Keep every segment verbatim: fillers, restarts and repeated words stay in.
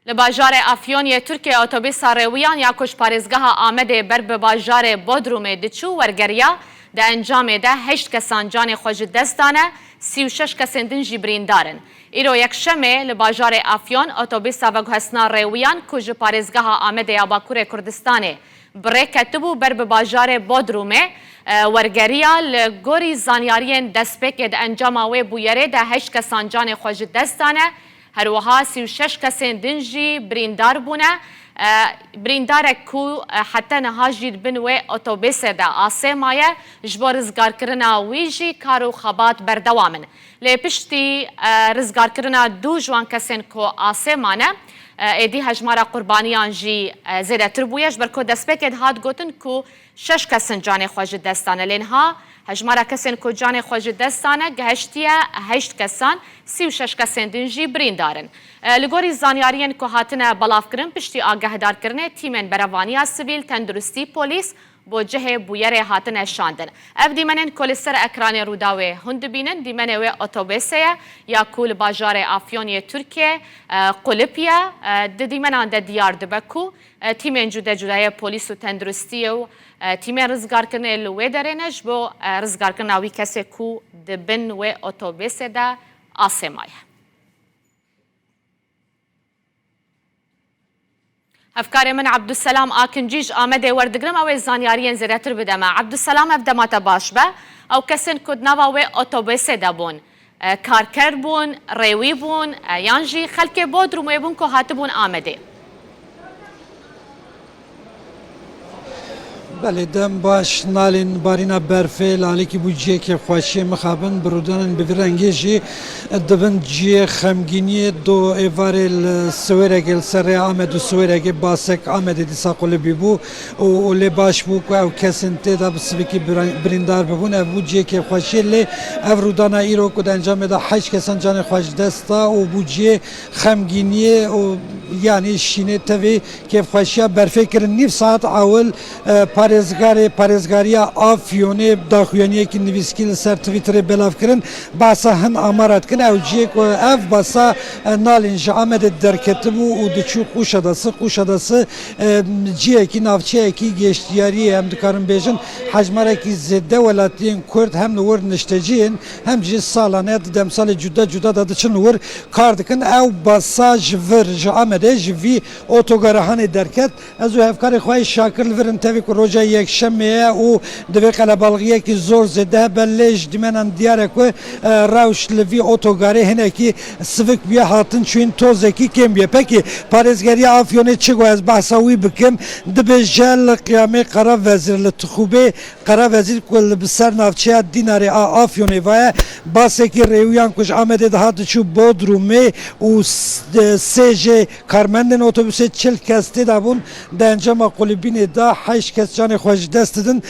Li bajarê Afyonê yê Tirkiyê otobîsa rêwiyan ya ku ji parêzgeha Amedê ber bi bajarê Bodrumê diçû wergeriya, di encamê de heşt kesan canê xwe ji dest dane, sî û şeş kesên din jî birîndar in. Îro yekşemê li bajarê Afyon otobîsa veguhestina rêwiyan ku ji parêzgeha Amedê ya Bakurê Kurdistanê bi rê ketibû ber bi bajarê Bodrumê, e, wergeriya. Li gorî zanyariyên destpêkê di encama wê bûyerê de heşt kesan canê xwe ji dest dane. Her wiha sî û şeş kesên din jî birîndar bûne. E, birîndarek ku, e, heta niha jî di bin wê otobêsê de asê maye, ji bo rizgarkirina wî jî kar û xebat berdewam in. Lê piştî, e, rizgarkirina du ji wan kesên ku asê mane, e, êdî hejmara qurbaniyan jî, e, zêdetir bûye, ji ber ku destpêkê dihat gotin ku şeş kes in canê xwe ji dest dane. Lê niha hejmara kesên ku canê xwe ji dest dane gihiştiye heşt kesan, sî û şeş kesên din jî birîndar in. E, li gorî zanyariyên ku hatine belavkirin, piştî agahdarkirinê tîmên berevaniya sivîl, tenduristî, polîs bo cihê bûyerê hatine şandin. Ev dîmenên ku li ser ekranê Rûdawê hûn dibînin, dîmenê wê otobêsê ye ya ku li bajarê Afyonê yê Tirkiyê, e, qulip ye. E, di dîmenan de diyar dibe ku, e, tîmên cude cuda yê polîs û tenduristiyê û, e, tîmên rizgarkirinê li wê derê ne ji bo, e, rizgarkirina wî kesê ku di bin wê otobêsê de asê maye. Hevkarê min Ebdulselam Akincî ji Amedê werdigirim, ew ê zanyariyên zêdetir bide me. Ebdulselam, ev dema te baş be. Ew kesên ku di nava wê otobêsê de bûn, e, karker bûn, rêwî bûn, e, yan jî xelkê Bodrumê bûn ku hatibûn Amedê? Belê, dem baş. Nalên barîna berfê li alîkî bû cihê kêfxweşiyê mixabin, bi rûdanên bi vî rengê jî dibin cihê xemgîniyê. Do êvarê li Siwêregê, li ser rêya Amed û Siwêregê basek Amedê dîsa qulibî bû û, û lê baş bû ku ew kesên tê de bi sivikî birin-, birîndar bibûn. Ev bû cihê kêfxweşiyê, lê ev rûdana îro ku di encamê de heşt kesan canê xwe ji dest da û bû cihê xemgîniyê û, yanî, şînê tevî kêfxweşiya berfê kirin. Nîv saet ewil, e, parêzgarê, parêzgariya Afyonê daxuyaniyekî nivîskî li ser Twitterê belav kirin. Behsa hin amara dikin. Ew cihê ku ev basa, e, nalên ji Amedê derketibû û diçû Qûşadasî. Qûşadasî, e, cihekî, navçeyekî geştiyariyê, em dikarin bêjin, hejmarekî zêde welatiyên Kurd hem li wir niştecî yin, hem jî salane di demsalê cuda cuda de diçin li wir kar dikin. Ew basa ji vir, ji Amedê, ji vî otogara hanê derket. Ez û hevkarê xwe yê Şakir li vir in, tevî ku roja yekşemê ye û divê qelebalixiyekî zor zêde hebe, lê ji dîmenan diyar e ku, e, rewş li vî otogarê hinekî sivik bûye, hatin çûyîn tozekî kêm bûye. Pekî, parêzgeriya Afyonê çi got, ez behsa wî bikim, dibêje li qiyamê Qerevezîr, li Tixûbê Qerevezîr ku li bi ser navçeya Dînarê a Afyonê ve ye, basekî rêwiyan ku ji Amedê dihat diçû Bodrumê û s-, e, sê jê karmendên otobusê, çil kes tê de bûn, di encama qulibînê de heşt kes canê xwe ji dest didin,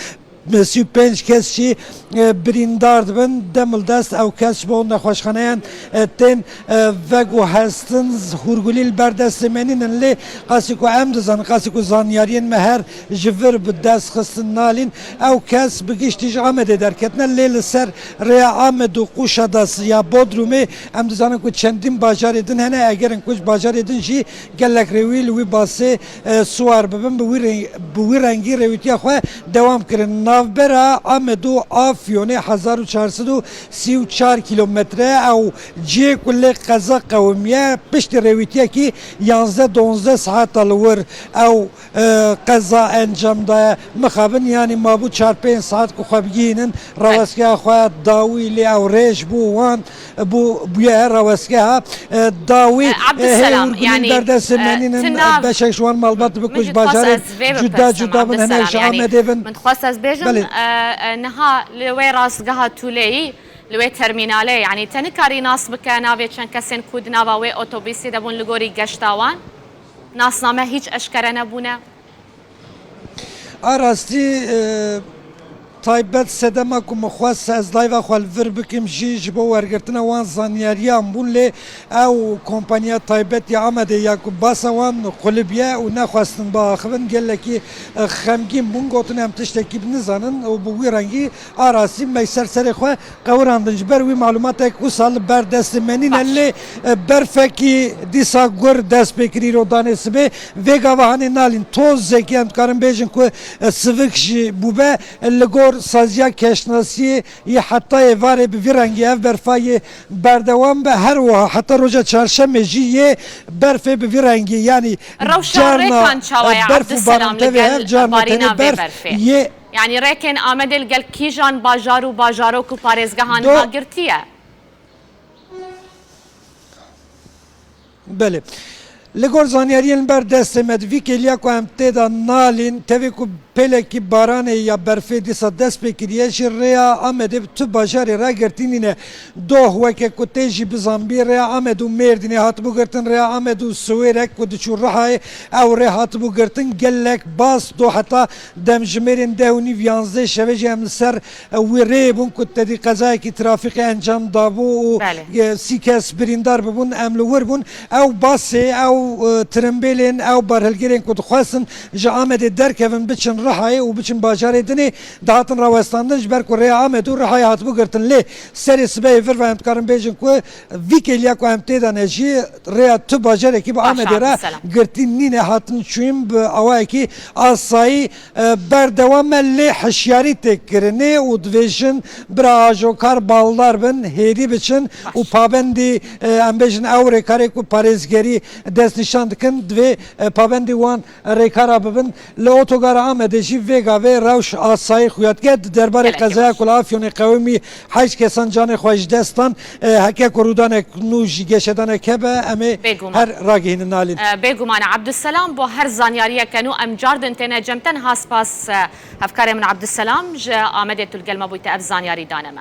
sî û pênc kes jî, e, birîndar dibin. Demildest ew kes ji bo nexweşxaneyan, e, tên, e, veguhestin, hûrgulî li ber destê me nînin, lê qasî ku em dizanin, qasî ku zanyariyên me her ji vir bi dest xistin nalîn, ew kes bi giştî ji Amedê derketine, lê li ser rêya Amed û Qûşadasî ya Bodrumê, em dizanin ku çendîn bajarê din hene, egerin ku ji bajarê din jî gelek rêwî li wî basê, e, siwar bibin, bi wî reng-, bi wî rengî rêwîtiya xwe dewam kirin. Navbera Amed û Afyonê hezar û çar sed û sî û çar kîlometre, ew cihê ku lê qeza qewimiye, piştî rêwîtiyekî yanzdeh donzdeh saeta li wir ew, e, qeza encam daye. Mixabin, yanî mabû çar pênc saet ku xwe bigihînin rawestgeha xwe dawî, lê ew rêj bû wan, bû, bûye rawestgeha, e, dawî. E, Ebdulselam, e, hê hûrgulîn yanî, ber destê e, me nînin, e, beşek ji wan malbat dibe ku ji bajarên cuda cuda bin, hene ji Amedê bin. Min dixwest ez bêjim, belê, e, e, niha li wê rastgeha Tûleyî, li wê termînalê, yanî te nikarî nas bike navê çend kesên ku di nava wê otobîsê de bûn li gorî geşta wan? Nasname hîç eşkere nebûne? A rastî, e, Taybet sedema ku min xwest ez live xwe li vir bikim jî ji bo wergirtina wan zanyariyan bûn, lê ew kompanya taybet ya Amedê ya ku basa wan xulibiye û nexwestin biaxivin, gelekî, e, xemgîn bûn, gotin, em tiştekî nizanin û bi wî rengî a rastî me ser serê xwe qewirandin. Ji ber wî malumatek wisa li ber destê me nîne, Baş. lê, e, berfekî dîsa gur dest pê kirî îro danê sibê. Vê gava hanê nalîn tozekî em dikarin bêjin ku, e, sivik jî bûbe. Li gor saziya keşnasiyê yê heta êvarê bi vî rengî ev berfa yê berdewam be. Her wiha heta roja çarşemê jî yê berfê bi vî rengî, yanî Rewşa carna, rêkan çawa e, ye, berf û Abdulselam, baran li tevê gel hev, carna barîna tenê vê berf berfê? Yê. Yanî rêkên Amedê li gel kîjan bajar û bajarok û parêzgehan Do- dagirtiye? Belê. Li gor zanyariyên li ber destê me di vî kêliya ku em tê de nalîn, tevê ku pêlekî baranê ya berfê dîsa dest pê kiriye jî, rêya Amedê bi tu bajarê re girtî nîne. Doh weke ku tê jî bizanbî, rêya Amed û Mêrdînê hatibû girtin, rêya Amed û Siwêrek ku diçû Rihayê, ew rê hatibû girtin. Gelek bas do heta demjimêrên deh û nîv, yanzdeh şevê jî em li ser, e, wî rêyê bûn ku tedî qezayekî trafîkê encam dabû û, Belê. e, sî kes birîndar bibûn, em li wir bûn. Ew basê, ew, e, tirimbêlên, ew barhilgêrên ku dixwestin ji Amedê derkevin biçin Rihayê û biçin bajarê dinê, dihatin rawestandin, ji ber ku rêya Amed û Rihayê hatibû girtin. Lê serê sibehê vir ve em dikarin bêjin ku vî kêliya ku em tê de ne jî, rêya tu bajarekî bi Baş, Amedê re Abdulselam. girtî nîne, hatin çûyîn bi awayekî asayî, e, berdewam e, lê hişyarî tê kirinê û divêjin bira ajokar baldar bin, hêdî biçin û Baş. pabendî, e, em bêjin ew rêkarê ku parêzgerî destnîşan dikin, divê, e, pabendî wan rêkara bibin. Li otogara Amedê jî vê gavê rewş asayî xuya dike. Di derbarê Gelekî qezaya baş. ku li Afyonê qewimî heşt kesan canê xwe ji dest dan, e, heke ku rûdanek nû jî geşedanek hebe, em ê Bêguman. her ragihînin nalîn. E, bêguman e, Abdulselam, bo her zanyariyeke nû em cardin têne cem. Tenha spas, e, hevkarê min Abdulselam ji Amedê tu li gel me bûyte ev zanyarî dane me.